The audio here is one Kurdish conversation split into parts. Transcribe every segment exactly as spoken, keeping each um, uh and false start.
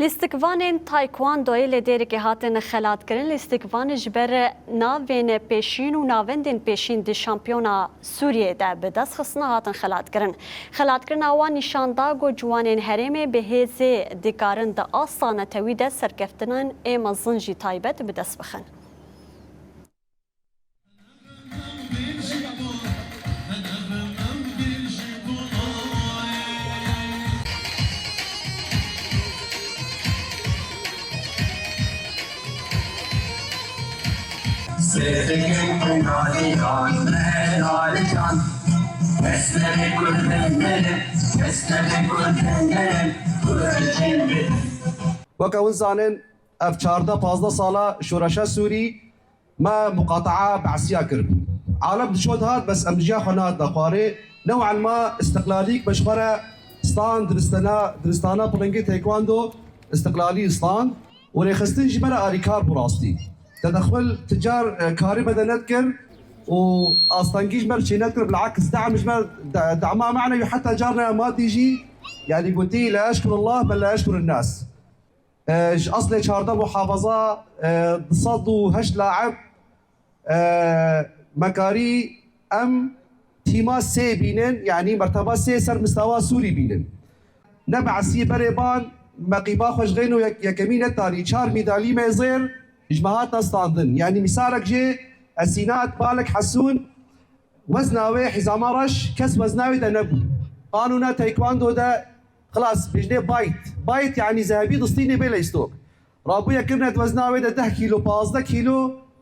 Lîstikvanên taekwondoyê li Dêrikê hatin xelatkirin. Lîstikvan ji ber navên pêşîn û navendên pêşîn di şampiyona Sûriyê de bi dest xistin hatin xelatkirin. Xelatkirina wan nîşan da ku ciwanên herêmê bi hêzê dikarin di asta netewî de serkeftinên ê mezin jî taybet bi dest bixin. Weke hûn zanin, ev çardeh pazdeh sala şoreşa Sûrî me muqataa Be'siya kiribû. Alem diço dihat, bes em ji ya xwe nehatina xwarê. New'an ma istiqlalîk me ji xwe re stand, diristena, diristana piringê taekwondo, istiqlalî stand û rêxistin ji me re alîkar bû rastî. Tedexul ti car, e, karî me de nedikir û astengî ji me re çê nedikir, bil'aks de'm ji me re, de-, de'ma me'newî heta carna madî jî, yanî gotî, "La eşkurullah, bel la eşkurun nas." E, ji eslê çardeh muhafaza, e, du sed û heşt laib, e, me karî em tîma sê bînin, yanî merteba sê ser mistewa Sûrî bînin. Ne Be'sî berê ban, me qîba xwe ji xêno yek-, yekemî netanî, çar mîdalî me zêr ji me hatina standin. Yanî mîsalek jê, Esînat Malik Hesûn, wezna wê hîzama reş kes wezna wê de nebû. Qanûna taekwondo de xilas bêjinê bayt. Bayt yanî zehebî distînê bê leystok. Rabûye kirine di wezna wê de deh kîlo, pazdeh kîlo,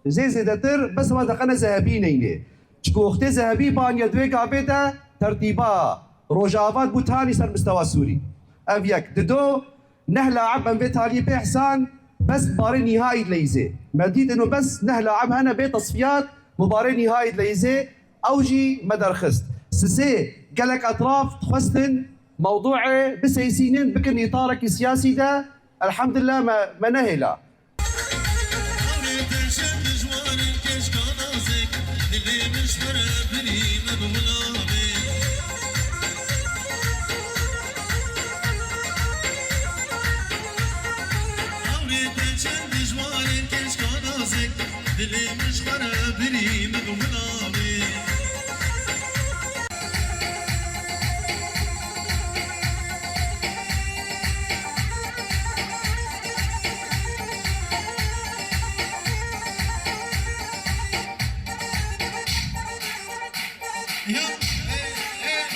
zê zêdetir, bes wan deqene zehebî neyne. Çku wextê zehebî baniye di wê gavê de tertîba Rojava bû tanî ser mistewa Sûrî. Ev yek. Dido, neh laib em vê taliyê pê ihsan, bes barê nîhaî dileyîzê. Me dît ino bes neh laib hene bê tesfiyat, mubarê nîhaî dileyîzê, ew jî me derxist. Sisê gelek etraf dixwestin mewdûê biseysînin, bikin îtarekî siyasî de, elhamdulillah me, me nehêla. Dilê min ji xwe re birî min û min avê. Ya, ey, ey.